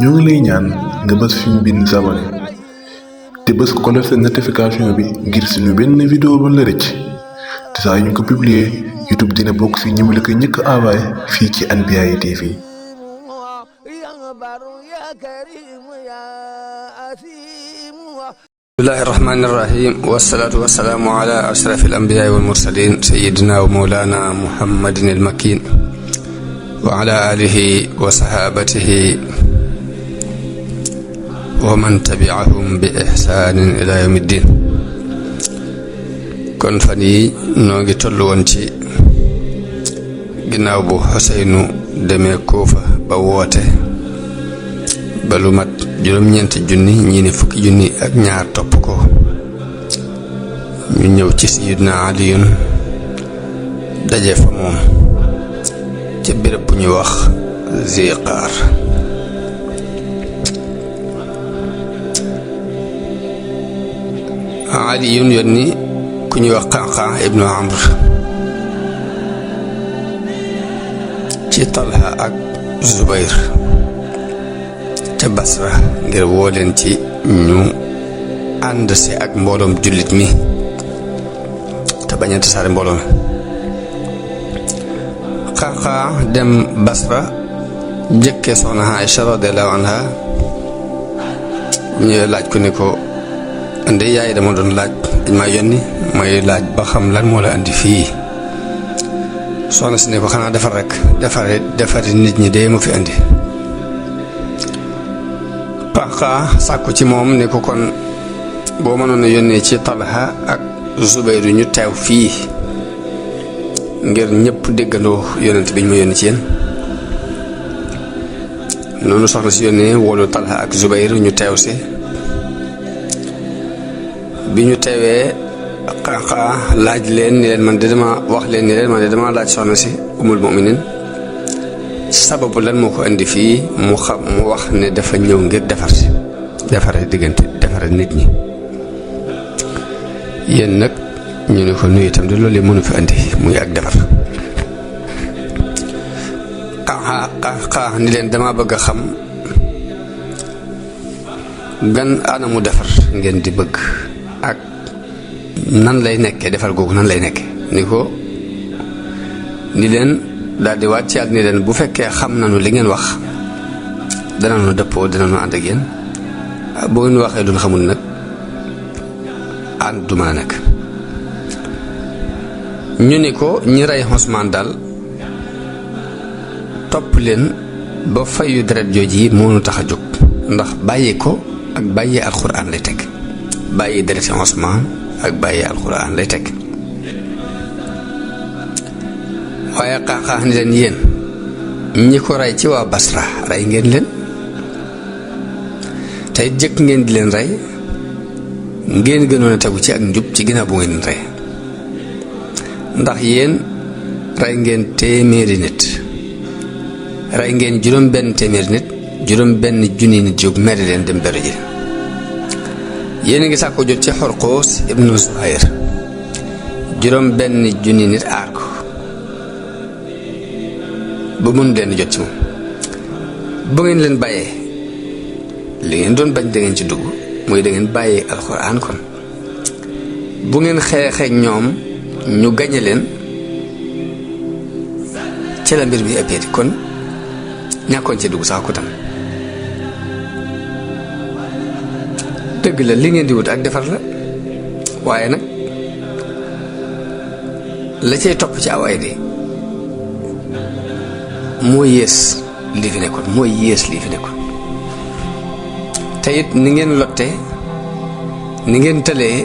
ñoo ngi lay ñaan nga bës fi ñu bind s'abonné te bës ko def seen notification bi ngir suñu benn vidéo ba la rëcc te saa yu ñu ko publier YouTube dina bokk si ñi mu la ko njëkk a envoyé fii ci Anbiyahi TV. bismillahi irrahmani irrahim wasalaatu wasalaamu ala ashraf alambiyaai walmursalin sayidina wa mawlana muhammadin almakin wa ala alihi wa sahabatihi wa man tabiahum bi ihsanin ila yawmi ddin. kon fan yi noo ngi toll woon ci ginnaaw bu Xuseynu demee Kuufa ba woote ba lu mat juróom-ñeenti junni ñii ne fukki junni ak ñaar topp ko ñu ñëw ci Sayyidina Aliyun daje fa moom ca béréb bu ñuy wax Ziqaar. Aliyun yónni ku ñuy wax Qaqaa ibnu Amr ci Talha ak Zubayr ca Basra ngir woo leen ci ñu ànd si ak mbooloom jullit mi te bañ a tasaare mbooloo mi. Qaqaa dem Basra jëkkee soxna Aïcha radiyallahu anha ñëwee laaj ko ni ko ande yaay dama doon laaj dañ ma yónni may laaj ba xam lan moo la andi fii. soxna si ne ko xanaa defar rek defari nit ñi dee ma fi andi. Qaqaa sàkku ci moom ne ko kon boo mënoon a yónnee ci Talha ak Zubayru ñu teew fii ngir ñëpp déggandoo yonent bi ñu ma yónni ci yéen. noonu soxna si yónnee woolu Talha ak Zubayru ñu teew si. bi ñu teewee Qaqaa laaj leen ni leen man de dama wax leen ni leen man de dama laaj soxna si umul mu'minin sababu lan moo ko indi fii mu wax ne dafa ñëw ngir defare nit ñi. yéen nag ñu ne ko nuyu itam de loolu mënu fi indi muy ak defar. Qaqaa ni leen dama bëgg a xam gan anamu defar ngeen di bëgg ak nan lay nekkee defar googu nan lay nekkee ni leen daal di wàcc ak ni leen bu fekkee xam nañu li ngeen wax danañu dëppoo danañu ànd ak yéen boo ngeen waxee lu xamul nag ànd du mën a nekk. ñu ni ko ñi rey Usmaan daal topp leen ba fayu deret jooji yi moo nu tax a jóg ndax bàyyi ko ak bàyyi alxuraan lay teg bàyyi dereti Usmaan ak bàyyi alxuraan lay teg. waaye Qaqaa ni leen yéen ñi ko rey ci waa Basra rey ngeen leen tey jëkk ngeen di leen rey ngeen gënoon a tegu ci ak njub ci ginnaaw bu ngeen leen rey ndax yéen rey ngeen téeméeri nit rey ngeen juróom-benn téeméeri nit juróom-benn junni nit jóg mere leen dem beru ji yéen a ngi sàkko jot ci Xurqus ibnu Zuhayr juróom-benn junni nit aar ko ba mënu leen jot ci moom bu ngeen leen bàyyee li ngeen doon bañ da ngeen ci dugg mooy da ngeen bàyyee alxuraan. kon bu ngeen xeexee ñoom ñu gañe leen ci la mbir bi ëppeeti kon ñàkkoon ci dugg sax ko tam dëgg la li ngeen di wut ak defar la waaye nag la cay topp ci aw ay de mooy yées lii fi nekkoon te it ni ngeen lotte ni ngeen tëlee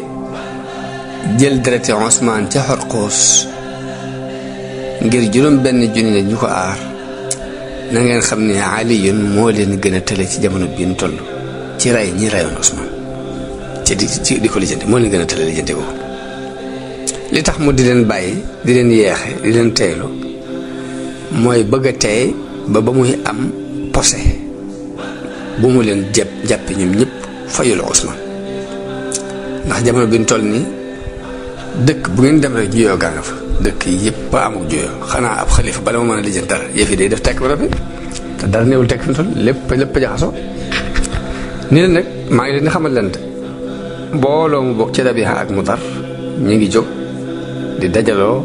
jël dereti Usmaan ca Xurqus ngir juróom-benn junni ne ñu ko aar na ngeen xam ne Aliyun moo leen gën a tële ci jamono bi ñu toll ci rey ñi reyoon Usmaan ci di ko lijjanti moo leen gën a tële lijjanti ko. li tax mu di leen bàyyi di leen yeexe di leen teylu mooy bëgg a teey ba muy am posé bu mu leen jàppe ñoom ñëpp fayul Usmaan ndax jamono bi ñu toll nii dëkk bu ngeen dem rek juyoo gaa nga fa dëkk yëpp amuk juyoo xanaa ab xalifa bala ma mën a lijjanti dara yëf yi day def tekk ba rafet te dara néewul teg fi mu toll lépp jaxasoo ni leen nag maa ngi leen di xamal leen mbooloo mu bokk ci Rabiha ak Mudar ñu ngi jóg di dajaloo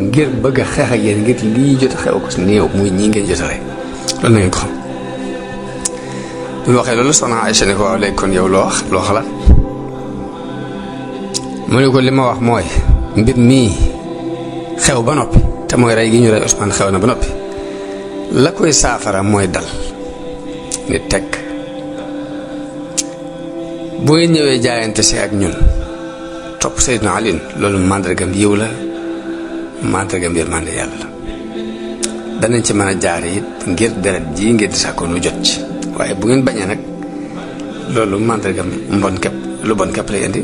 ngir bëgg a xeex ak yéen ngir lii jot a xew ko si néew muy ñii ngeen jot a rey loolu na ngeen ko xam. bi mu waxee loolu soxna Aïcha ne ko waaw léegi kon yow loo wax loo xalaat mu ne ko li ma wax mooy mbir mii xew ba noppi te mooy rey gi ñu rey Ousmane xew na ba noppi la koy saafara mooy dal ni teg bu ngeen ñëwee jaayante si ak ñun topp Seydina Ali loolu màndargam yiw la màndargam yërmande yàlla la danañ ci mën a jaare it ngir deret ji ngeen di sàkkoo nu jot ci waaye bu ngeen bañee nag loolu màndargam mbon képp lu bon képp lay indi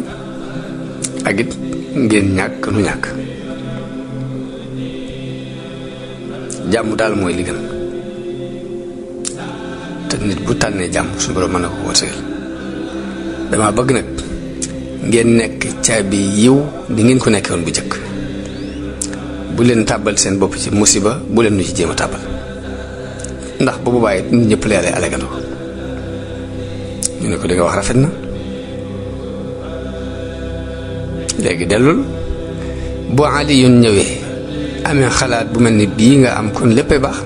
ak it ngeen ñàkk nu ñàkk jàmm daal mooy li gën te nit bu tànnee jàmm suñu borom mën na ko wërsëgal dama bëgg nag ngeen nekk caabi yiw di ngeen ko nekkoon bu jëkk bu leen tàbbal seen bopp ci musiba bu leen nu ci jéem a tàbbal ndax bu boobaa it nit ñëpp leeray alegandoo ñu ne ko li nga wax rafet na léegi dellul boo Ali yoon ñëwee amee xalaat bu mel ni bii nga am kon léppay baax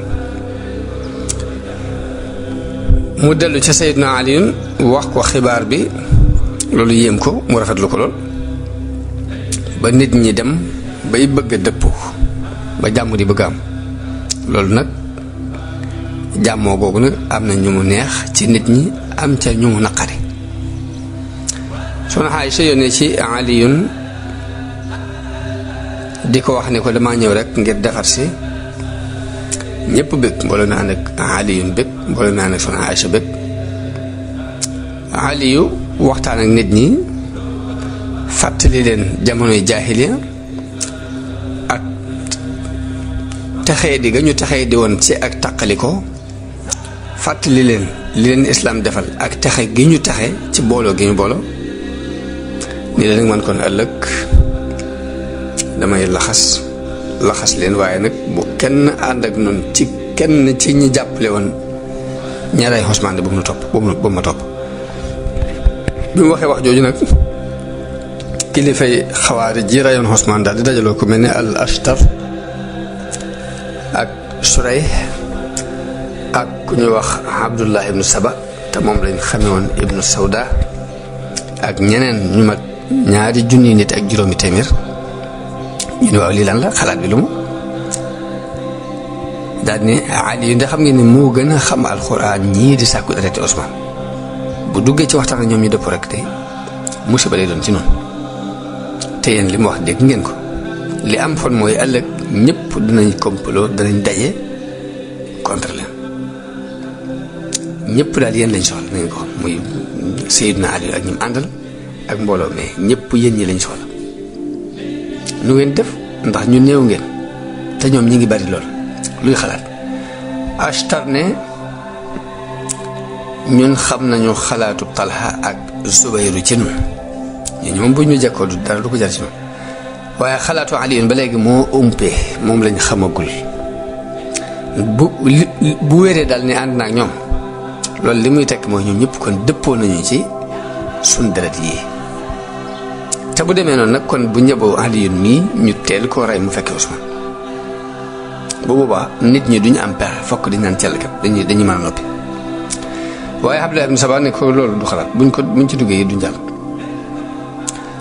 mu dellu ca Seydina Ali wax ko xibaar bi loolu yéem ko mu rafetlu ko lool ba nit ñi dem bay bëgg a dëppoo ba jàmm di bëgg am loolu nag jàmmoo googu nag am na ñu mu neex ci nit ñi am ca ñu mu naqari soxna Aïcha yónnee ci Aliyun di ko wax ne ko damaa ñëw rek ngir defar si ñëpp bëgg mbooloo mi ànd ak Aliyun bëgg mbooloo mi ànd ak soxna Aïcha bëgg Aliyu waxtaan ak nit ñi fàttali leen jamonoy jaahiliya ak texee di ga ñu texee di woon ci ak taqaliko fàttali leen li leen islaam defal ak texe gi ñu texe ci booloo gi ñu booloo ni leen man kon ëllëg damay laxas leen waaye nag bu kenn ànd ak noonu ci kenn ci ñi jàppale woon ñaray Usmaan bu mu topp bu ma topp bi mu waxee wax jooju nag kilifay xawaari ji rayoon Usmaan daal di dajaloo ko mel ne al Ashtar ak Suray ak ku ñuy wax Abdullah ibnu Saba te moom lañ xamee woon ibnu Sawda ak ñeneen ñu mat ñaari junni nit ak juróomi téeméer ñu ne waaw lii lan la xalaat bi lu mu daal ni Ali yu ndax xam ngeen ni moo gën a xam alxuraan ñii di sàkku arrêté Usmaan bu duggee ci waxtaan ak ñoom ñu dëpp rek te musiba lay doon ci noonu te yéen li mu wax dégg ngeen ko li am fon mooy ëllëg ñëpp dinañ complot danañ daje contre leen ñëpp daal yéen lañ soxla nañ ko muy Seydina Ali ak ñi mu àndal ak mbooloo mais ñëpp yéen ñi lañ soxla nu ngeen def ndax ñu néew ngeen te ñoom ñi ngi bari lool luy xalaat Ashtar ne ñun xam nañu xalaatu Talha ak Zubayru ci ñun ñu moom bu ñu jekkoo du dara du ko jar ci ñun waaye xalaatu Ali ba léegi moo umpee moom lañ xamagul bu wéree daal ni ànd naag ñoom loolu li muy tekk mooy ñoom ñëpp kon dëppoo nañu ci suñ deret yii te bu demee noonu nag kon bu ñëboo Ali mii ñu teel koo rey mu fekkee Usmaan bu boobaa nit ñi duñu am pexe fokk dañ naan cell kat dañuy mën a noppi waaye Abdullah ibn Saba ne ko loolu du xalaat buñ ci duggee yi duñ jàll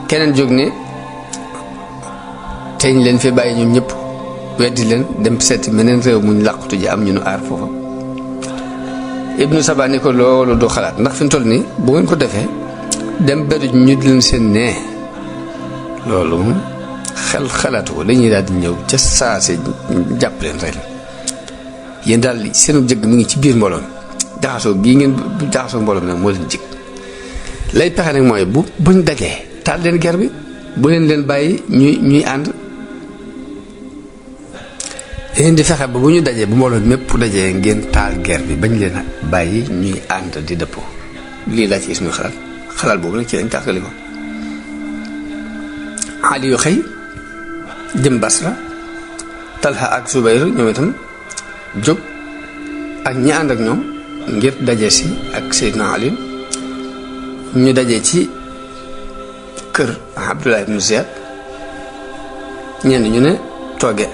keneen jóg ne teñ leen fi bàyyi ñoom ñëpp weddi leen dem seeti meneen réew muñ làqutu ji am ñu nu aar foofa ibnu Saba ne ko loolu du xalaat ndax fi mu toll nii bu ngeen ko defee dem beru ñu di leen seen nee loolu moom xalaatu ko dañuy daal di ñëw ca saase jàpp leen rek yéen daal seenu jëgg mi ngi ci biir mbooloo mi jaxasoo bii ngeen jaxasoo mbooloo mi nag moo leen jig lay pexe nag mooy buñ dajee taal leen ger bi bu leen bàyyi ñuy ànd yéen di fexe ba bu ñu dajee bu mbooloo mépp dajee ngeen taal ger bi bañ leen bàyyi ñuy ànd di dëppoo lii laa ci gis muy xalaat boobu nag ci lañ tàkkali ko Ali yu xëy jëm Basra Talha ak Zubayr ñoom itam jóg ak ñi ànd ak ñoom ngir daje si ak Seydina Ali ñu daje ci kër Abdullah ibn Ziyad ñenn ñu ne tooge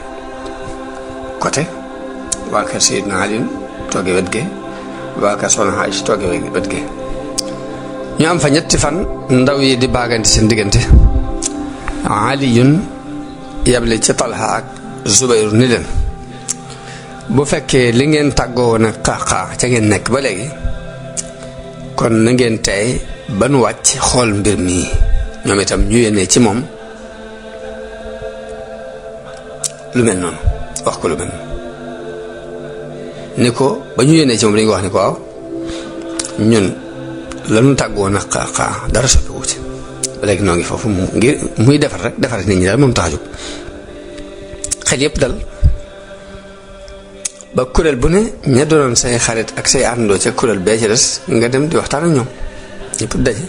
côté waa kër Seydina Ali tooge wet ge waa kër Soxna Aïcha tooge wet ge ñu am fa ñetti fan ndaw yi di baagante seen diggante Aliyun yable ci Talha ak Zubayr ni leen bu fekkee li ngeen tàggoo woon ak xaaxaa ca ngeen nekk ba léegi kon na ngeen tey ba nu wàcc xool mbir mi ñoom itam ñu yéene ci moom lu mel noonu wax ko lu mel noonu ni ko ba ñu yéene ci moom dañu ko wax ni ko waaw ñun lanu tàggoo woon ak xaaxaa dara soppiwu ci ba léegi noo ngi foofu ngir muy defar rek defar nit ñi daal moom tax a jóg xel yépp dal ba kuréel bu ne ña doonoon say xarit ak say àndandoo ca kuréel bee ci des nga dem di waxtaan ak ñoom ñëpp daje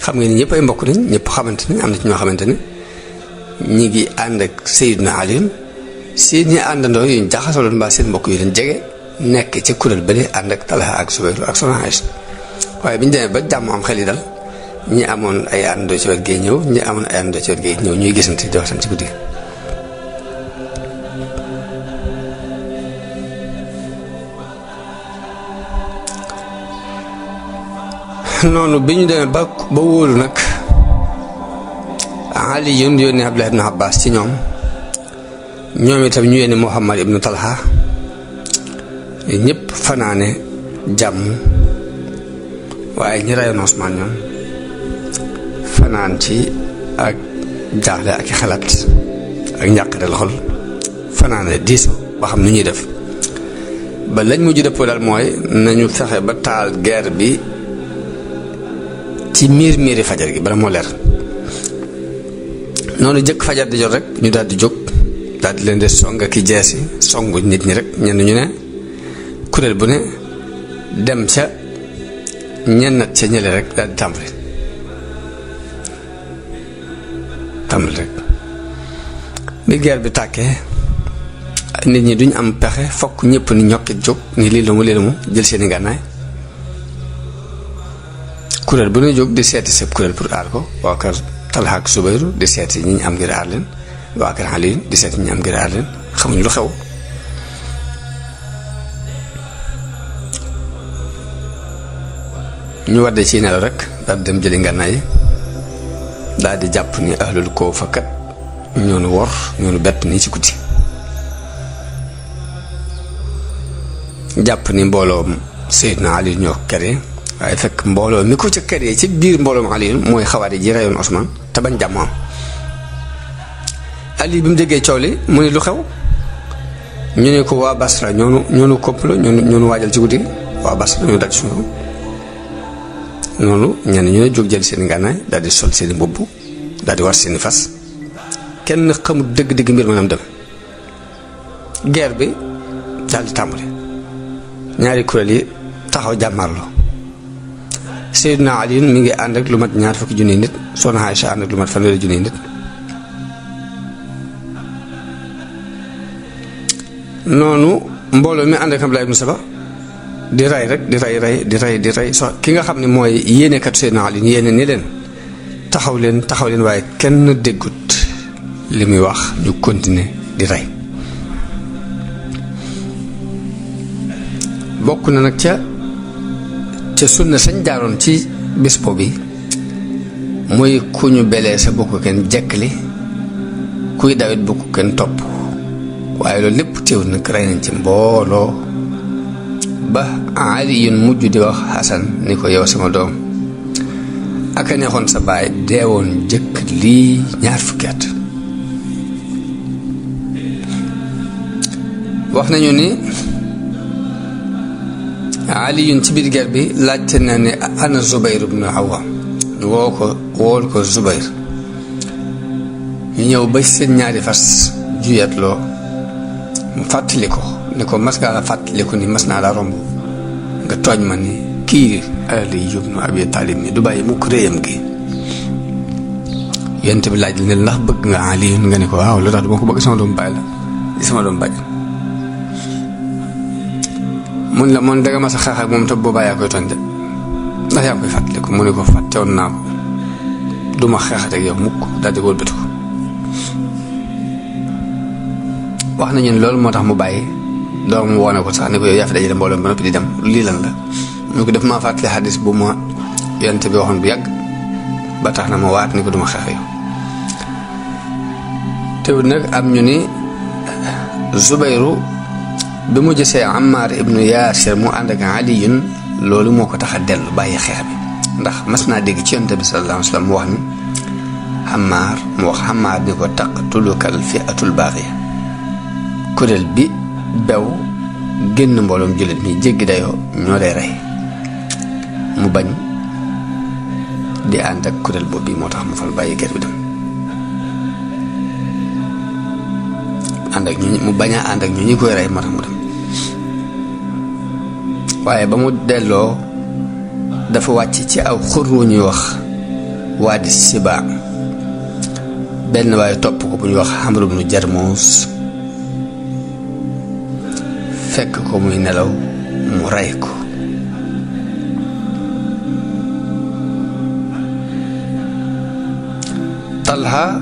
xam nga ni ñëpp ay mbokk nañ ñëpp xamante ni am na ci ñoo xamante ni ñi ngi ànd ak Seydina Ali seen ñi àndandoo yuñ jaxasaloon mbaa seen mbokk yu leen jege nekk ca kuréel bële ànd ak Talha ak Zubayr ak Soxna Aïcha waaye bi ñu demee ba jàmm am xel yi dal ñi amoon ay àndandoo ci wet gee ñëw ñi amoon ay àndandoo ci wet gee ñëw ñuy gisante di waxtaan ci guddi noonu bi ñu demee ba wóolu nag Ali yónni Abdullah ibn Abbas ci ñoom itam ñu yónni Muhammad ibn Talha ñëpp fanaane jàmm waaye ñi rayoon Usmaan ñoom fanaan ci ak jaaxle ak i xalaat ak njàqareel xol fanaane diiso ba xam nu ñuy def ba lañ mujj dëppoo daal mooy nañu fexe ba taal guerre bi ci miiri fajar gi bala moo leer noonu jëkk fajar di jot rek ñu daal di jóg daal di leen di song ki jeesi songu nit ñi rek ñenn ñu ne kuréel bu ne dem ca ñennat ca ñële rek daal di tàmbali rek bi guerre bi tàkkee nit ñi duñ am pexe fokk ñëpp ni ñokkit jóg ni lii la mu jël seeni gànnaay kuréel bu ne jóg di seeti seen kuréel pour aar ko waa kër Talha ak Zubayr di seeti ñi ñu am ngir aar leen waa kër Ali di seeti ñi ñu am ngir aar leen xamuñ lu xew ñu wadde ci nelaw rek daal di dem jëli ngànnaay daal di jàpp ni ahlul Kuufa kat ñoonu wor ñoonu bett nii ci guddi jàpp ni mbooloom Seydina Ali ñoo kere waaye fekk mbooloo mi ko ca kër yi ci biir mbooloom Ali mooy xawaari ji rayoon Usmaan te bañ jàmm am Ali bi mu déggee coow li mu ne lu xew ñu ne ko waa Basra ñoonu complot ñoonu waajal ci guddi waa Basra ñoo daj suñu noonu ñenn ñu ne jóg jël seen ngànnaay daal di sol seeni mbubb daal di war seeni fas kenn xamul dëgg-dëgg mbir ma nam dem guerre bi daal di tàmbali ñaari kuréel yi taxaw jàmmarloo Seydina Ali mi ngi ànd ak lu mat 20 junni nit Soxna Aïcha ànd ak lu mat 100 junni nit noonu mbooloo mi ànd ak Abdullah ibn Saba di ray rek di ray so ki nga xam ne mooy yéenekat Seydina Ali yéene ni leen taxaw leen waaye kenn déggut li muy wax ñu continuer di ray bokk na nag ca sunna sañ jaaroon ci bés boobu muy ku ñu belee sa bokk kenn jekkali kuy dawit bokk kenn topp waaye loolu lépp teewul nag rey nañ ci mbooloo ba Ali yun mujj di wax Hasan ni ko yow sama doom aka neexoon sa baay deewoon jëkk lii 20 at wax nañu ni Ali yun ci biir guerre bi laajte na ne ana Zubayr ibn Awwam ñu wool ko Zubayr ñu ñëw ba seen ñaari fas juyatloo mu fàttali ko ni ko mas ngaa fàttaliku ni mas naa la romb nga tooñ ma ni kii Ali ibn Abi Talib ni du bàyyi mukk réyam gi yonent bi laaj la ne ndax bëgg nga Ali nga ne ko waaw lu tax du ma ko bëgg sama doom bàyyi la di sama doom bàyyi mun la moom danga ma sa xeex ak moom te boobaa yaa koy tooñ de ndax yaa koy fàttaliku mu ne ko fàttewoon naa ko duma xeexat ak yow mukk daal di wëlbati ko wax nañu ne loolu moo tax mu bàyyi doom mu woone ko sax ne ko yow yaa fi dajale mbooloo ba noppi di dem lii lan la mu ko def maa fàttali xadis bu ma yonent bi waxoon bu yàgg ba tax na ma waat ni ko duma xeex yow teewul nag am ñu ni Zubayru bi mu gisee Ammar ibnu Yaasir mu ànd ak Aliyun loolu moo ko tax a dellu bàyyi xeex bi ndax mas naa dégg ci yonent bi sallallahu alayhi wa sallam mu wax ni Ammar ni ko taqtulukal fi'atul baaxiya kuréel bi bew génn mbooloom jullit mi jéggi dayoo ñoo lay rey mu bañ di ànd ak kuréel boobu bi moo tax mu fal bàyyi ger bi dem mu bañ a ànd ak ñu ñi koy rey moo tax mu dem waaye ba mu delloo dafa wàcc ci aw xur wu ñuy wax Waadi Sibaa benn waaye topp ko bu ñuy wax Amr ibnu Jarmuus fekk ko muy nelaw mu rey ko Talha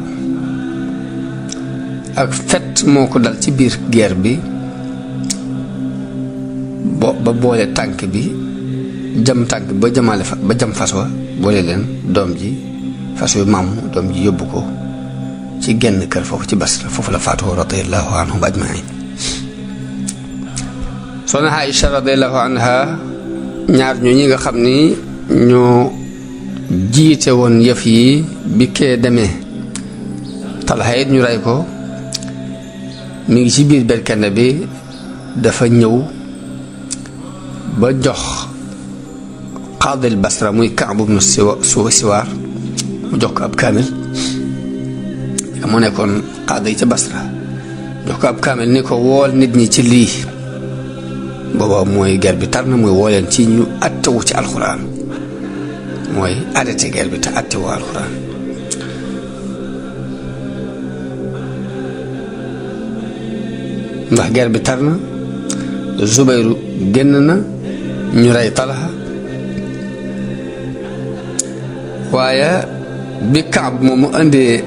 ak fet moo ko dal ci biir guerre bi ba boole tànk bi jam tànk ba jamaale fa ba jam fas wa boole leen doom ji fas yu maam doom ji yóbbu ko ci genn kër foofu ci Basra foofu la faatoo radiyallahu anhum ajmain soxna Aïcha radiyallahu anha ñaar ñoo ñi nga xam ni ñoo jiite woon yëf yi bi kee demee Talha it ñu rey ko mi ngi ci biir berkende bi dafa ñëw ba jox qaadil Basra muy Kaab ibnu Siwaar mu jox ko ab kaamil mu nekkoon qaadi ca Basra jox ko ab kaamil ni ko wool nit ñi ci lii booba mooy guerre bi tar na muy woo leen ci ñu attewu ci alxuraan mooy arrêté guerre bi te attewu alxuraan ndax guerre bi tar na Zubayru génn na ñu rey Talha waaye bi Kaab moom mu indee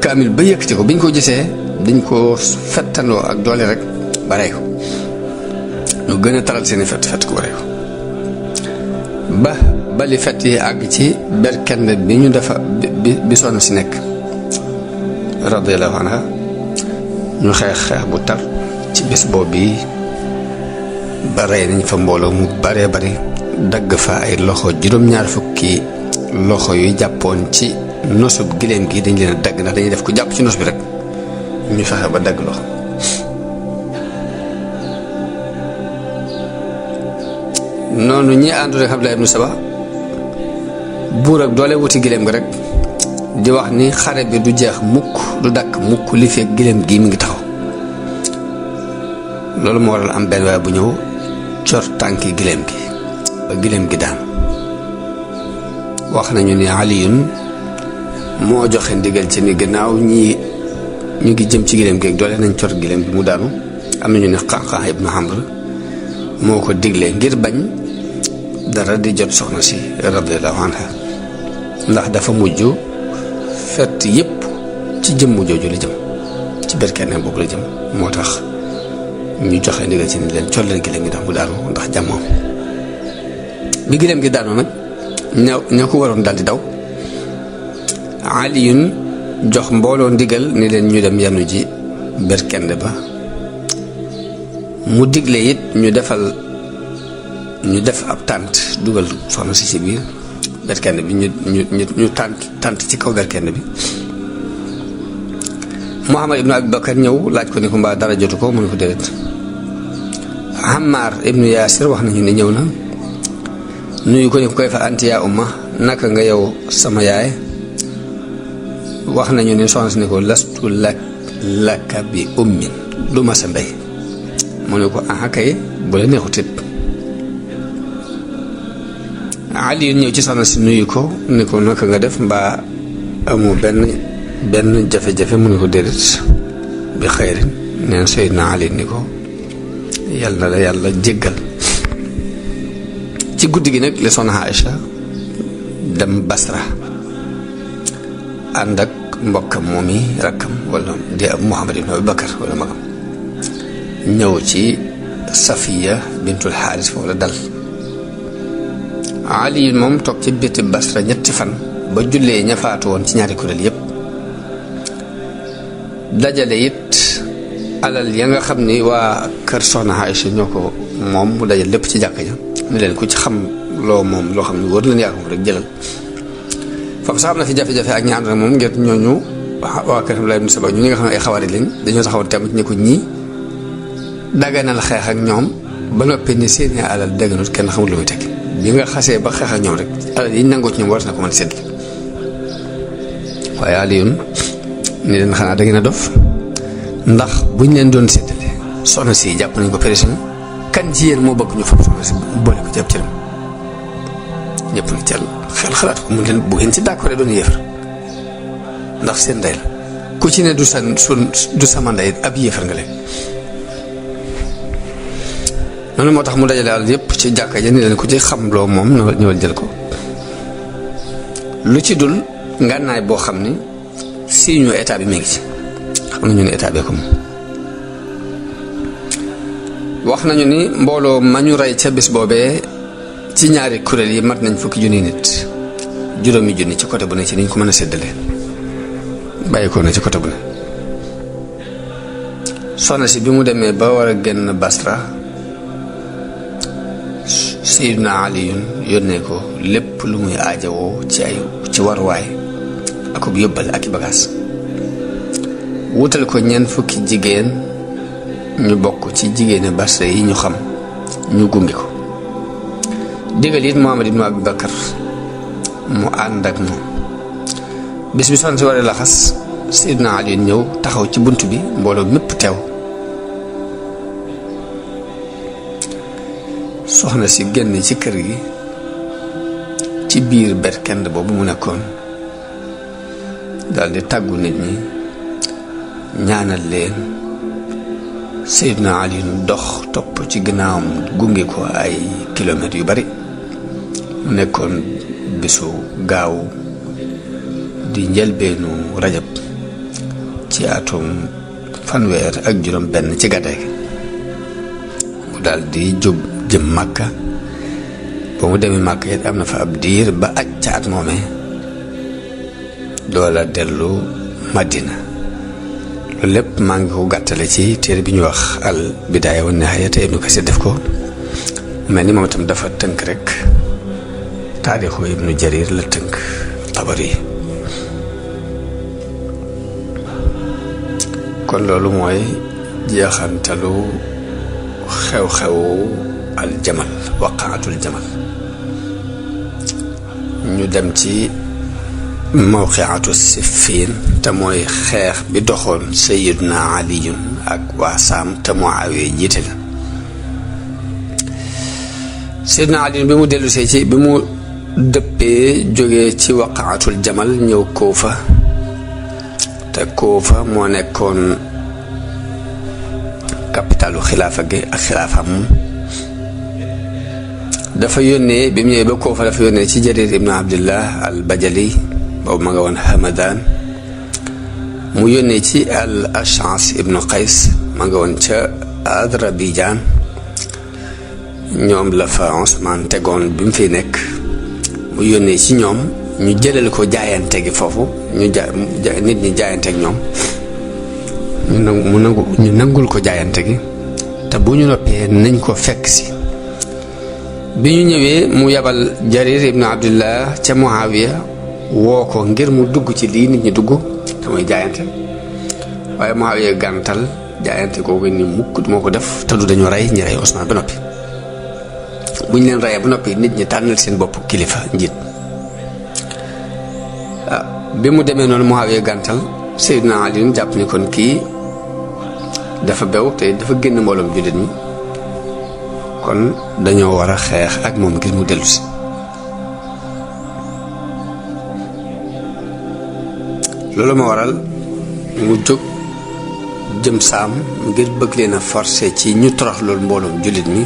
kaamil ba yëkkati ko biñ ko gisee dañ ko fettandoo ak doole rek ba rey ko ñu gën a taral seeni fett ko ba rey ko ba bali fett yi àgg ci berkende bi ñu defa bi sonn si nekk radiyallahu anha ñu xeex bu tar ci bés boobu bi ba rey nañ fa mbooloo mu baree bari dagg fa ay loxo juróom-ñaar fukki loxo yu jàppoon ci nosub giléem gi dañ leen a dagg ndax dañuy def ku jàpp ci nos bi rek ñu fexe ba dagg loxo noonu ñi àndoon ak Abdullah ibnu Saba buur ak doole wuti giléem gi rek di wax ni xare bi du jeex mukk du dakk mukk li fekk giléem gi mi ngi taxaw loolu moo waral am benn waaye bu ñëw cor tànki giléem gi ba giléem gi daan wax nañu ni Aliyun moo joxe ndigal ci ni gannaaw ñi ñu ngi jëm ci giléem gi ak doole nañ cor giléem gi mu daanu am nañu ne Qaqaa ibnu Amr moo ko diglee ngir bañ dara di jot soxna si radiyallahu anha ndax dafa mujj fett yépp ci jëmm jooju la jëm ci berkene boobu la jëm moo tax ñu joxe ndigal ci ni leen col leen giléem gi ndax mu daanu ndax jàmmoom bi giléem gi daanu nag ña ko waroon daldi daw Aliyun jox mbooloo ndigal ni leen ñu dem yanu ji berkende ba mu digle it ñu def ab tànt dugal soxna si biir berkende bi ñu tànt ci kaw berkende bi Muhammad ibnu Abi Bakar ñëw laaj ko ni ko mbaa dara jotu ko mu ne ko déedéet Ammar ibnu Yaasir wax nañu ne ñëw na nuyu ko ni ko koy fa anti yaa umma naka nga yow sama yaay wax nañu ne soxna si ni ko lastu laka bi ummin du ma sa ndey mu ne ko aha kay bu la neexut it Ali ñëw ci soxna si nuyu ko ni ko naka nga def mbaa amu benn jafe-jafe mu ne ko déedéet bi xayrin neen Seydina Ali ni ko yàlla na la yàlla jéggal ci guddi gi nag la soxna Aïcha dem Basra ànd ak mbokkam moom yi rakkam wala di Muhammad ibn Abi Bakar wala magam ñëw ci Safiya bintul Xaaris foofu la dal. Ali moom toog ci biti Basra ñetti fan ba jullee ña faatu woon ci ñaari kuréel yépp dajale it alal ya nga xam ni waa kër soxna Aïcha ñoo ko moom mu dajal lépp ci jàkka ja ni leen ku ci xam loo moom loo xam ne wóor leen yaa ko moom rek jëlal. foofu sax am na fi jafe-jafe ak ñaan rek moom ngir ñooñu waa kër Abdullah ibn Saba ñu nga xam ne ay xawaari lañ dañoo taxawoon tamit ne ko ñii daganal xeex ak ñoom ba noppi ni seeni alal daganut kenn xamul lu muy teg bi nga xasee ba xeex ak ñoom rek alal yi nangoo ci ñoom war na ko mën a sédd. waaye Aliyun ni leen xanaa da ngeen a dof ndax buñ leen doon séddale soxna si jàpp nañ ko pression kan ci yéen moo bëgg ñu fab soxna si boole ko ci ab cëram ñëpp ni cel xel xalaat ko mu leen bu ngeen ci d'accord doon yéefar ndax seen ndey la ku ci ne du sama ndey ab yéefar nga leen. noonu moo tax mu dajale alal yépp ci jàkka ja ni leen ku ci xam loo moom ñëwal jël ko lu ci dul ngànnaay boo xam ni si ñu état bi mi ngi ci xam nañu ne état bee ko moom. wax nañu ni mbooloo ma ñu rey ca bis boobee ci ñaari kuréel yi mat nañ fukki junni nit juróomi junni ci côté bu ne ci niñ ko mën a séddale bàyyi ko na ci côté bu ne. soxna si bi mu demee ba war a génn Basra Sayyidina Aliyun yónnee ko lépp lu muy aajowoo ci waruwaay akub yóbbal ak i bagaas wutal ko ñeent fukki jigéen ñu bokk ci jigéeni Basra yi ñu xam ñu gunge ko digal it Muhammad ibn Abi Bakar mu ànd ak moom. bis bi soxna si waree laxas Sayyidina Aliyun ñëw taxaw ci bunt bi mbooloo mépp teew. soxna si génn ci kër gi ci biir berkend boobu mu nekkoon daldi tàggu nit ñi ñaanal leen. Sayyidina Ali dox topp ci gannaawam gunge ko ay kilomètres yu bari mu nekkoon bisu gaaw di njëlbeenu rajab ci atum fanweer ak juróom benn ci gàddaay gi mu daldi jëm Màkka ba mu demee Màkka it am na fa ab diir ba aj ca at moomee doola dellu Madina. loolu lépp maa ngi ko gàttale ci téere bi ñuy wax al bidaaya wa nihaaya te Ibnu Kasiir def ko mel ni moom itam dafa tënk rek taarixu Ibnu Jarir la tënk Tabari. kon loolu mooy jeexantalu xew-xewu al jamal waqaatul jamal. ñu dem ci mawqiatu Siffin te mooy xeex bi doxoon Sayyiduna Aliyun ak waa Saam te Muawiya jiite la. Sayyiduna Aliyun bi mu dellusee ci bi mu dëppee jógee ci waqaatul jamal ñëw Kuufa te Kuufa moo nekkoon capitalu xilaafa gi ak xilaafa moom dafa yónnee bi mu ñëwee ba Kuufa dafa yónnee ci Jarir ibnu Abdillah al Bajali boobu ma nga woon Hamadan mu yónnee ci al Ash'as ibnu Qays ma nga woon ca Adrabijaan ñoom la fa Usmaan tegoon bi mu fiy nekk mu yónnee ci ñoom ñu jëlal ko jaayante gi foofu nit ñi jaayante ak ñoom ñu nangul ko jaayante gi te bu ñu noppee nañ ko fekk si. bi ñu ñëwee mu yabal Jarir ibnu Abdillah ca Muawiya woo ko ngir mu dugg ci lii nit ñi dugg te mooy jaayante waaye Muawiya gàntal jaayante kooku ni mukk du moo ko def te du dañu rey ñi rey Usmaan ba noppi bu ñu leen reyee ba noppi nit ñi tànnal seen bopp kilifa njiit. bi mu demee noonu Muawiya gàntal Sayyidina Ali jàpp ni kon kii dafa bew te dafa génn mbooloom jullit ñi kon dañoo war a xeex ak moom ngir mu dellu si. loolu ma waral mu jóg jëm Saam ngir bëgg leen a forcer ci ñu torox loolu mbooloom jullit ñi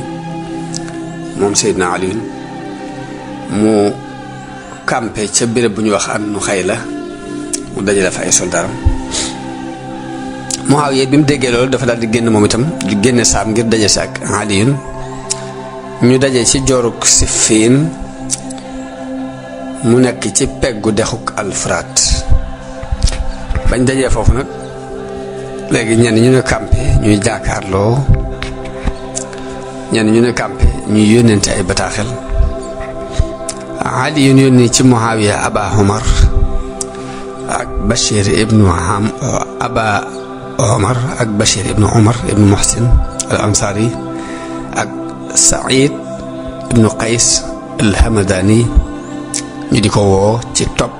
moom Sayyidina Ali mu campé ca béréb bu ñu wax an nu xëy la mu dajale fa ay soldaaram. Muawiya bi mu déggee loolu dafa daal di génn moom itam di génne saam ngir daje si ak Aliyun ñu daje ci jooruk Siffin mu nekk ci peggu dexuk Alfuraat. bañ dajee foofu nag léegi ñenn ñu ne campé ñuy jaakaarloo ñenn ñu ne campé ñuy yónnente ay bataaxel. Aliyun yónni ci Muawiya Aba Omar ak Bashir ibnu Aba Omar ak Bashir ibnu Omar ibnu Muhsin al Ansari ak Saïd ibnu Qays al Hamadani ñu di ko woo ci topp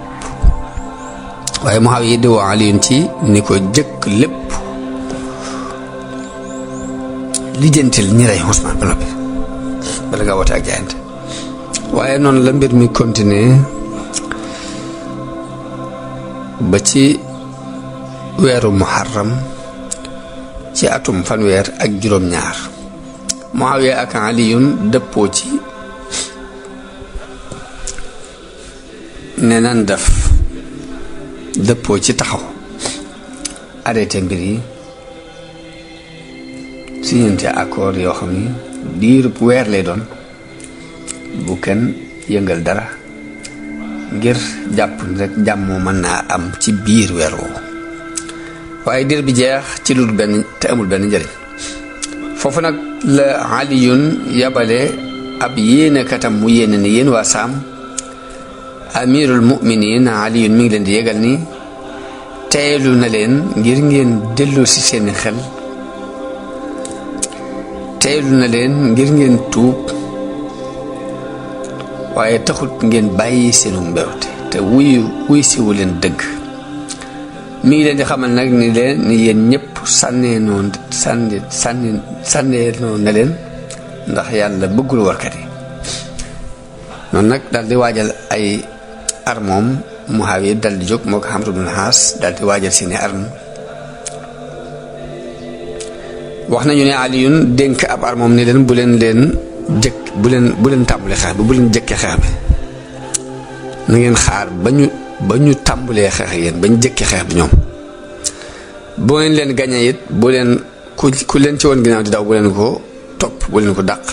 waaye Muawiya di woo Aliyun ci ni ko jëkk lépp lijjantil ñi rey Usmaan ba noppi bala nga woote ak jaayante. waaye noonu la mbir mi continuer ba ci weeru muharram ci atum fanweer ak juróom-ñaar Muawiya ak Aliyun dëppoo ci ne nan def dëppoo ci taxaw arrêté mbir yi signante accord yoo xam ni diirub weer lay doon bu kenn yëngal dara ngir jàpp rek jàmm mën naa am ci biir weer woowu waaye diir bi jeex ci lu benn te amul benn njëriñ. foofu nag la Aliyun yabale ab yéenekatam mu yéene ni yéen waa Saam amirul mu'minin Aliyun mi ngi leen di yëgal ni teelu na leen ngir ngeen dellu ci seeni xel teelu na leen ngir ngeen tuub waaye taxut ngeen bàyyi seenu mbewte te wuy siwu leen dëgg. mi ngi leen di xamal nag ni leen ni yéen ñëpp sànneenoo na leen ndax yàlla bëggul warkat yi. noonu nag daal di waajal ay armoom Muawiya dal di jóg moo ko Amr ibn al-As daal di waajal seeni arme. wax nañu ne Aliyun dénk ab armoom ni leen bu leen tàmbalee xeex bi bu leen jëkkee xeex bi na ngeen xaar ba ñu tàmbalee xeex yéen ba ñu jëkkee xeex bi ñoom. boo ngeen leen gañee it bu leen ku leen ci woon ginnaaw di daw bu leen ko topp bu leen ko dàq.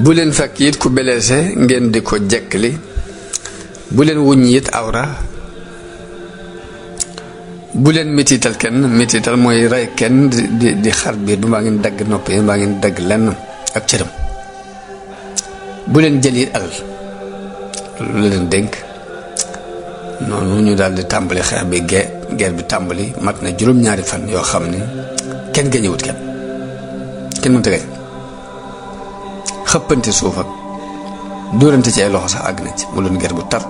bu leen fekk it ku blessé ngeen di ko jekkali bu leen wuññi it awra. bu leen métital kenn métital mooy rey kenn di xar biir ba mbaa ngeen dagg nopp yi mbaa ngeen dagg lenn ak cëram. bu leen jël it alal lu leen dénk. noonu ñu daal di tàmbali xeex bi guerre bi tàmbali mat na juróom-ñaari fan yoo xam ni kenn gañewut kenn mënta gañ. xëppante suuf ak dóorante ci ay loxo sax àgg na ci mu doon guerre bu tar.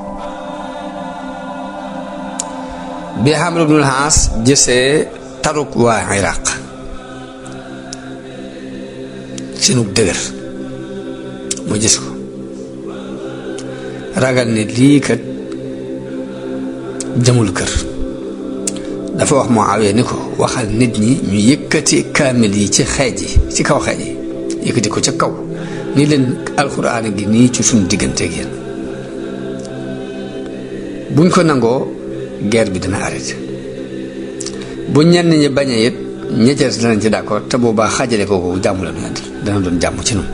bi Amr ibn al-As gisee taruk waa Iraq seenu dëgër mu gis ko ragal ni lii kat jëmul kër dafa wax Muawiya ni ko waxal nit ñi ñu yëkkati kaamil yi ci xeej yi ci kaw xeej yi yëkkati ko ca kaw ni leen alxuraan gi nii ci suñu digganteeg yéen buñ ko nangoo guerre bi dina arrêté bu ñenn ñi bañee it ñetteel danañ ci d'accord te boobaa xaajale kooku jàmm la ñu andi dana doon jàmm ci noonu.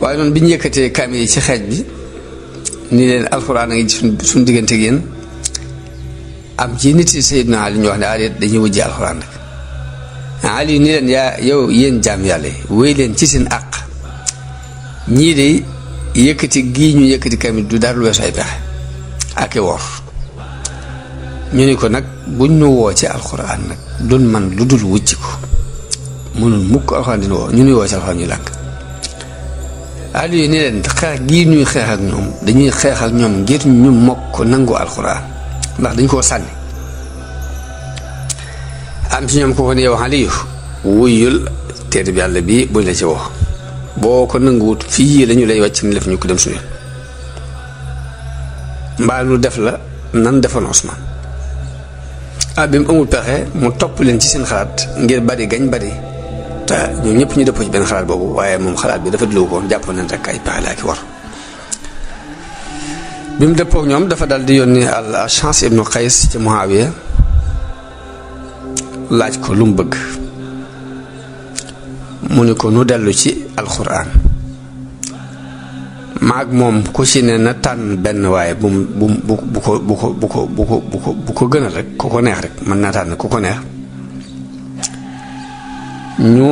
waaye noonu bi ñu yëkkatee kaamil yi ci xeej bi ni leen alxuraan a ngi suñu diggante ak yéen am ci nit yi Seydina Ali ñu wax ne arrêté dañuy wujjee alxuraan rek. Ali ni leen yow yéen jaam yàlla wéy leen ci seen àq ñii de yëkkati gii ñu yëkkati kaamil du dara lu weesu ay pexe ak i wor ñu ni ko nag buñ ñu woo ci alxuraan nag dun man lu dul wucc ko mënul mukk alxuraan dina woo ñu nuy woo ci alxuraan ñu lànk. Aliou ni leen xeex gii ñuy xeex ak ñoom dañuy xeex ak ñoom ngir ñu mokk nangu alxuraan ndax dañ koo sànni. am ci ñoom ko ko ne yow Aliou wuyul téere bi yàlla bi buñ la ci woo boo ko nanguwut fii lañu lay wàcc ni def ñu ko dem suñu mbaa nu def la nan defoon Usmaan. bi mu amul pexe mu topp leen ci seen xalaat ngir bari gañ bari te ñoom ñëpp ñu dëppoo ci benn xalaat boobu waaye moom xalaat bi dafa dlu ko jàppoon nañ rek ay pexe laa ki war. bi mu dëppoo ak ñoom dafa dal di yónni al Chance ibnu Qays ci Muawiya laaj ko lu mu bëgg mu ni ko nu dellu ci alxuraan maag moom ku ci ne na tànn benn waaye bu ko gënal rek ku ko neex rek mën naa tànn ku ko neex ñu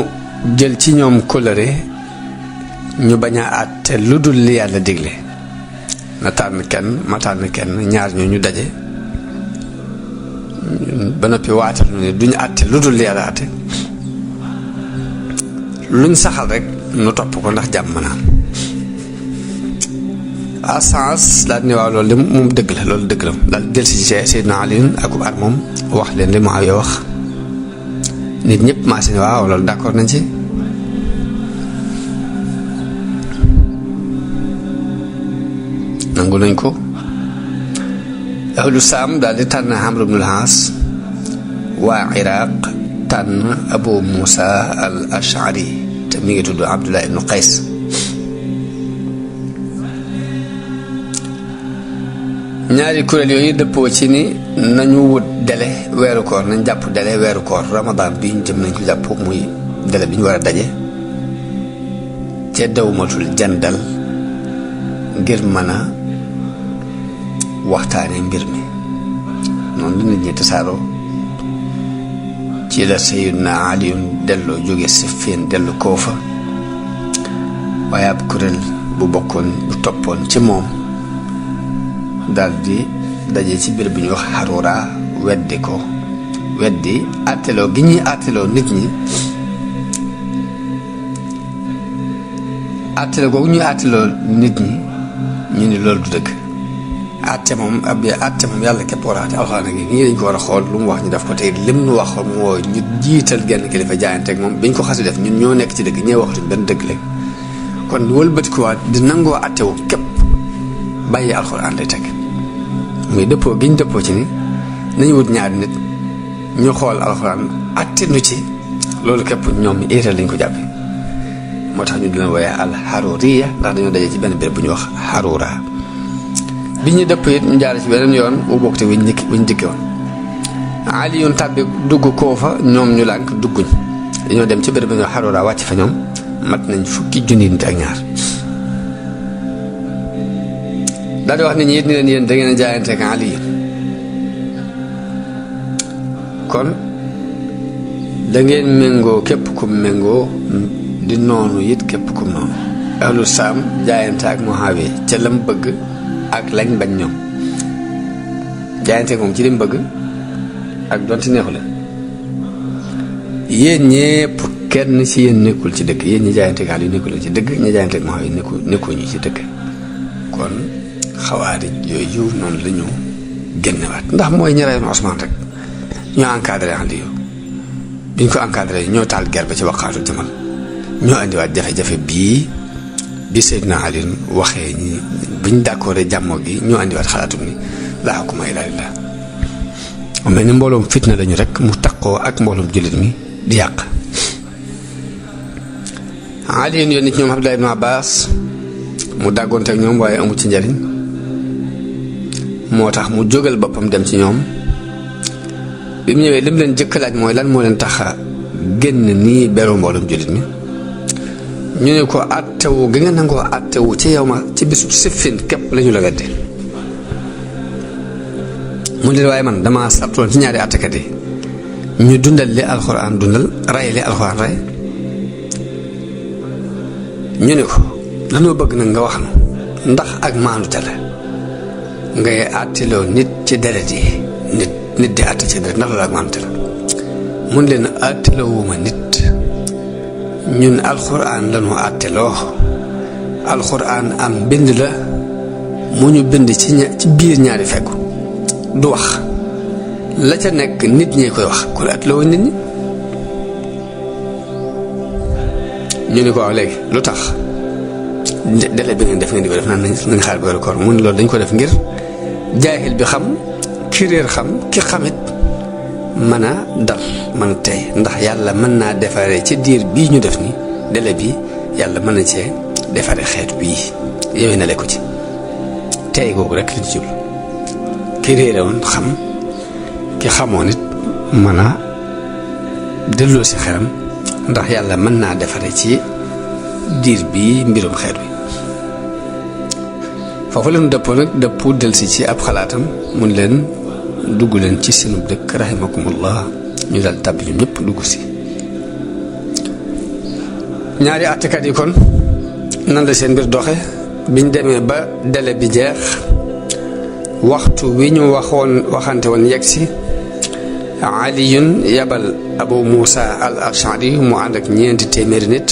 jël ci ñoom kóllëre ñu bañ a àtte lu dul li yàlla digle na tànn kenn ma tànn kenn ñaar ñu daje ba noppi waatal nu ne duñu àtte lu dul li yàlla àtte luñ saxal rek nu topp ko ndax jàmm naa asans daal ni waaw loolu de moom dëgg la loolu dëgg la daal del si ci Seydina Ali ak ar moom wax leen li Muawiya wax nit ñëpp maa si ne waaw loolu d'accord nañ ci nangu nañ ko ahlu Saam daal di tànn Amr ibn al-As waa Iraq tànn Abu Musa al Ash'ari te mi ngi tudd Abdullah ibn Qays ñaari kuréel yooyu dëppoo ci ni nañu wut délai weeru koor nañ jàpp délai weeru koor Ramadan bi ñu jëm nañ ko jàpp muy délai bi ñu war a daje ca dawmatul jandal ngir mën a waxtaane mbir mi noonu la nit ñi tasaaroo ci la Sayyidina Ali delloo jóge Siffin dellu Koofa waaye ab kuréel bu bokkoon bu toppoon ci moom daldi daje ci biir bi ñuy wax Harura weddi àtteloo gi ñuy àtteloo nit ñi àtteloo googu ñuy àtteloo nit ñi ñu ni loolu du dëgg àtte moom yàlla képp war a àtte alxuraan gi nii dañ ko war a xool lu mu wax ñu def ko tey lim nu wax moo ñu jiital genn kilifa jaayante ak moom biñ ko xasi def ñun ñoo nekk ci dëgg ñee waxatuñ benn dëgg léegi kon wëlbatikuwaat di nangoo àttewu képp bàyyi alxuraan lay teg muy dëppoo gi ñu dëppoo ci ni nañu wut ñaari nit ñu xool alxuraan àtte nu ci loolu képp ñoom éetal lañ ko jàppe moo tax ñu di leen wooye al Haruriya ndax dañoo daje ci benn béréb bu ñuy wax Harura bi ñu dëpp it ñu jaar ci beneen yoon bu bokk te buñ dikke woon Ali yoon tàbbi dugg Koofa ñoom ñu lànk dugguñ dañoo dem ci béréb bu ñuy wax Harura wàcc fa ñoom mat nañ fukki junni nit ak ñaar daal di wax nit ñi it ni leen yéen da ngeen a jaayante ak Ali kon da ngeen méngoo képp kum méngoo di noonu it képp kum noonu ahlu Saam jaayante ak Muawiya ca lam bëgg ak lañ bañ ñoom jaayante moom ci lim bëgg ak donte neexu leen yéen ñépp kenn ci yéen nekkul ci dëgg yéen ñi jaayante ak Ali nekkul ci dëgg ñi jaayante ak Muawiya nekkuñu ci dëgg kon xawaarij yooyu noonu la ñu génnewaat ndax mooy ñi reyoon Usmaan rek ñoo encadré Ali biñ ko encadré ñoo taal guerre ba ci waqaatul jamal ñoo indiwaat jafe-jafe bii bi Seydina Ali waxee ñi biñ d'accord jàmmoo gi ñoo indiwaat xalaatum ni laa hukma illaa lillaah mu mel ni mbooloom fitna lañu rek mu taqoo ak mbooloom jullit mi di yàq Ali yoon nit ñoom Abdullah ibn Abbas mu dàggoonte ak ñoom waaye amul ci njariñ moo tax mu jógal boppam dem ci ñoom bi mu ñëwee lim leen jëkk laaj mooy lan moo leen tax a génn nii beru mbooloom jullit mi ñu ne ko àttewu gi nga nangoo àttewu ci yow ma ci bisu Siffin képp lañu la wedde mu leen waaye man dama sartoon ci ñaari àttekat yi ñu dundal li alxuraan dundal rey li alxuraan rey ñu ne ko dañoo bëgg nag nga wax nu ndax ak maanute la ngay àtteloo nit ci deret yi nit di àtte ci deret ndax loolu ak maanute la mun leen àtteloowuma nit ñun alxuraan lañu àtteloo alxuraan am mbind la mu ñu bind ci biir ñaari fekku du wax la ca nekk nit ñee koy wax kon àtteloo nit ñi ñu ni ko waaw léegi lu tax délai bi ngeen def ngeen di ko def naan nañ xaar ba weeru koor mu ne loolu dañ ko def ngir jaahil bi xam ki réer xam ki xamit mën a dal mën a tey ndax yàlla mën naa defaree ci diir bii ñu def ni délai bi yàlla mën na cee defaree xeet bii yowee na le ko ci tey googu rek li ci jublu ki réere woon xam ki xamoon it mën a delloo si xelam ndax yàlla mën naa defare ci diir bii mbirum xeet wi foofu leen dëppoo nag dëppu delsi ci ab xalaatam mun leen dugg leen ci seenu dëkk rahimakumullah ñu dal tàbbi ñu ñëpp dugg si ñaari àttekat yi kon nan la seen mbir doxe biñ demee ba délai bi jeex waxtu wi ñu waxante woon yegg si aliyun yabal abu muusa al ashari mu ànd ak 400 nit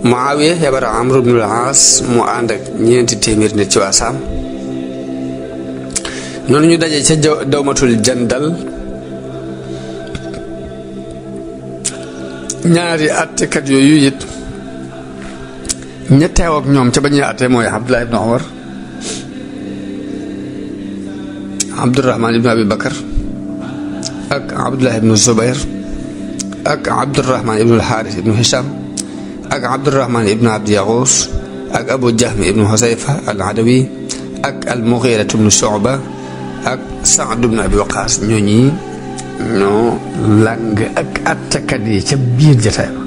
muawiya yabal amr ibn al aas mu ànd ak 400 nit ci waa saam noonu ñu daje ca dawmatul jandal ñaari àttekat yooyu it ña teew ak ñoom ca ba ñuy àtte mooy abdullah ibn umar abdurahman ibn abi bakar ak abdullah ibn zubayr ak abdurahman ibn alxaaris ibn hisham ak abdurahman ibn abdi yaxuus ak abu jahmi ibn husayfa al adawi ak al mughiratu ibn shu'ba ak saad ibn abi waqaas ñooñi ñoo làng ak attakat yi ca biir jataay ba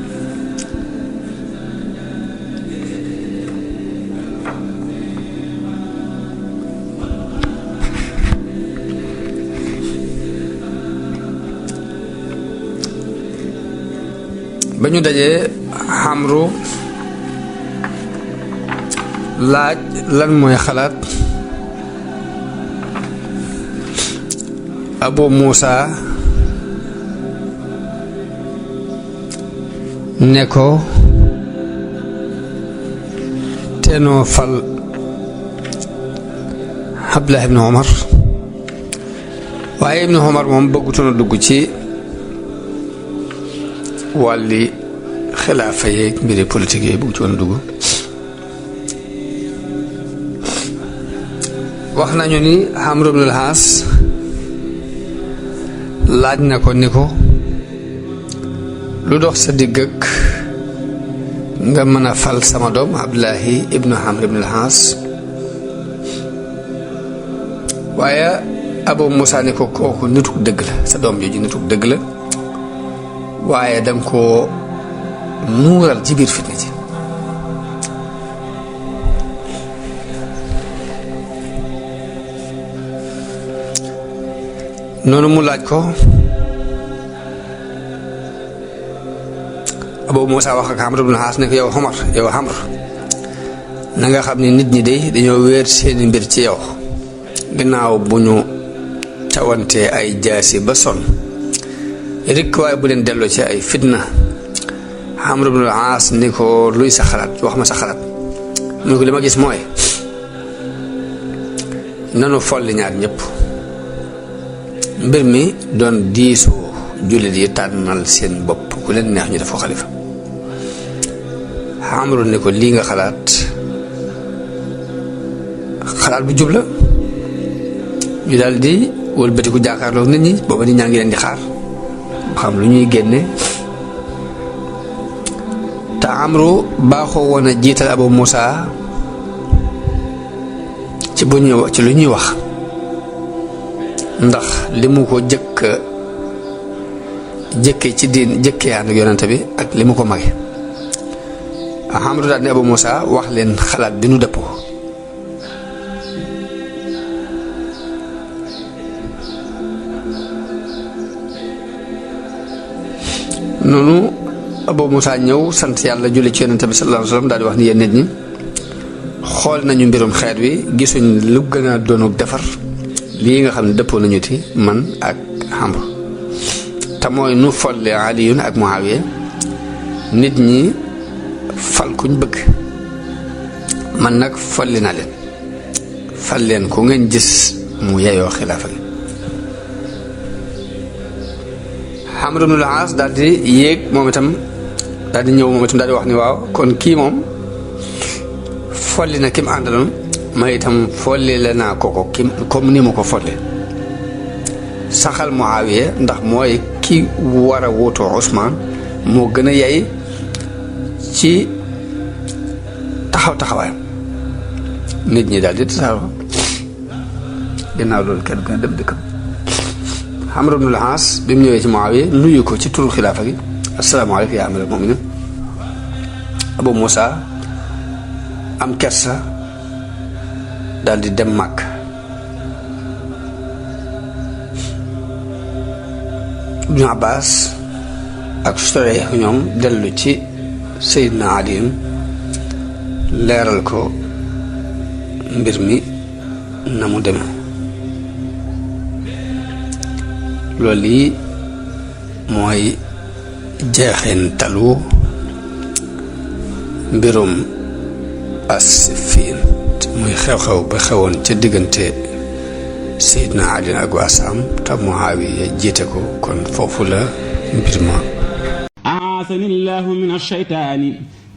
ba ñu dajee xamru laaj lan mooy xalaat abu muusa ne ko teenoo fal abdullah ibn umar waaye ibn umar moom bëggutoon a dugg ci wàlli xilaafa yeeg mbiri politique yi bëgg ci woon dugg wax nañu ni Amr ibn al-As laaj na ko ni ko lu dox sa digg ak nga mën a fal sama doom Abdullahi ibnu Amr ibn al-As waaye Abu Musa ni ko kooku nituk dëgg la sa doom jooju nituk dëgg la waaye danga koo nuural ci biir fitna ji noonu mu laaj ko Abu Musa wax ak Amr ibn al-As ne ko yow Amr na nga xam ne nit ñi de dañoo wéer seeni mbir ci yow ginnaaw bu ñu cawantee ay jaasi ba sonn rekk waaye bu leen delloo ci ay fitna Amr ibn al-As ni ko luy sa xalaat wax ma sa xalaat mu ne ko li ma gis mooy nanu folli ñaar ñëpp mbir mi doon diisoo jullit yi tànnal seen bopp ku leen neex ñu def ko xalifa Amr ni ko lii nga xalaat bu jub la ñu daal di wëlbatiku jàkkaarloo nit ñi booba nit ñaa ngi leen di xaar xam lu ñuy génne te Amru baaxoo woon a jiital Abu Musa ci lu ñuy wax ndax li mu ko jëkkee ci diin jëkkee ànd ak yonante bi ak li mu ko mage Amru daal ne Abu Musa wax leen xalaat bi nu dëppoo noonu Abu Musa ñëw sant yàlla julli ci yonente bi sallallahu alayhi wasallam daal di wax ni yéen nit ñi xool nañu mbirum xeet wi gisuñ lu gën a doonu defar lii nga xam ne dëppoo nañu ti man ak Amr te mooy nu folle Aliyun ak Muawiya nit ñi fal kuñ bëgg man nag folli na leen fal leen ku ngeen gis mu yeyoo xilaafa gi Amr ibn al-As daal di yéeg moom itam daal di ñëw moom itam daal di wax ni waaw kon kii moom folli na kim àndaloon ma itam folli la naa ko kim comme ni ma ko folle saxal Muawiya ndax mooy ki war a wuutoo Ousmane moo gën a yey ci taxawaayam nit ñi daal di tasaaroo ginnaaw loolu kenn gën a dem dëkkam. Amr ibn al-As bi mu ñëwee ci Muawiya nuyu ko ci turu xilaafa gi asalaamaaleykum yaa amiral mu'minin. Abu Moussa am kersa daal di dem Màkk. Ibnu Abbas ak Shurayh ñoom dellu ci Seydina Ali leeral ko mbir mi na mu demee. loolu yi mooy jeexintalu mbirum as-Siffin muy xew-xew ba xewoon ca diggante Seydina Ali ak waa Saam te Muawiya jiite ko kon foofu la mbir ma. أعاذني الله من الشيطان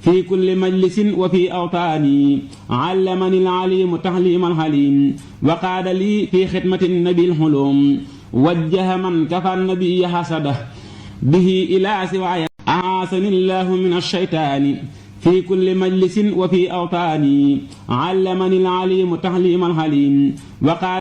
في كل مجلس وفي أوطاني علمني العليم تعليم الحليم وقاد لي في خدمة النبي الحلوم وجه من كفى النبي حسده به إلى سواي. أعاذني الله من الشيطان في كل مجلس وفي أوطاني علمني العليم تعليم الحليم وقال